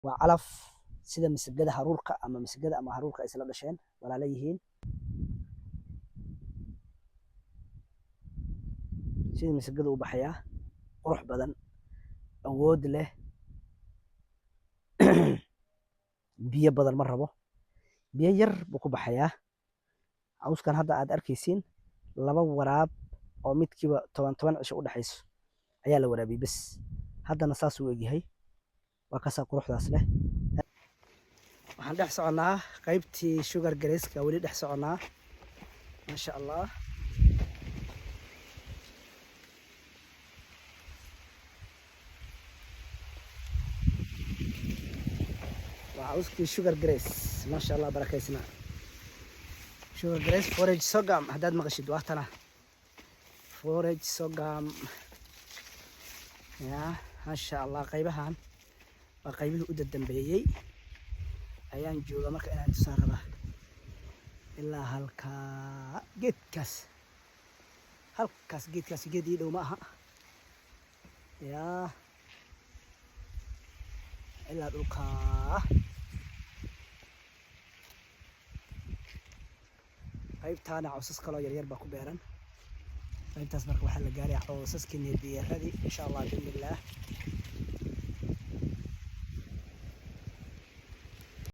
Waa calaf sida masagada haruurka ama masagada ama haruurka ay isla dhasheen, walaala yihiin. Sida masagada u baxayaa, qurux badan, awood leh, biyo badan ma rabo, biyo yar buu ku baxayaa. Cawskan hadda aad arkaysiin laba waraab oo midkiiba 10 10 cisho u dhexayso ayaa la waraabiyey bes. Haddana saas uu egyahay, waa kaasaa quruxdaas leh. Waxaan dhex soconnaa qaybtii sugar grasska, weli dhex soconnaa, maasha Allah. Waa cawskii sugar grass, maasha Allah, barakaysnaa. Sugar grass, forage sorghum haddaad maqashid, waa tana forage sorghum ya, maasha Allah. Qaybahan waa qaybihii u dadambeeyey ayaan jooga. Marka inaan tusaan rabaa ilaa halkaa geedkaas, halkaas geedkaas, geed ii dhow ma aha yaa, ilaa dhulkaa. Qaybtaana cawsas kaloo yaryar baa ku beeran qaybtaas. Marka waxaa la gaaraya cawsaskii neebiyeeradii, insha Allah, biidnillaah.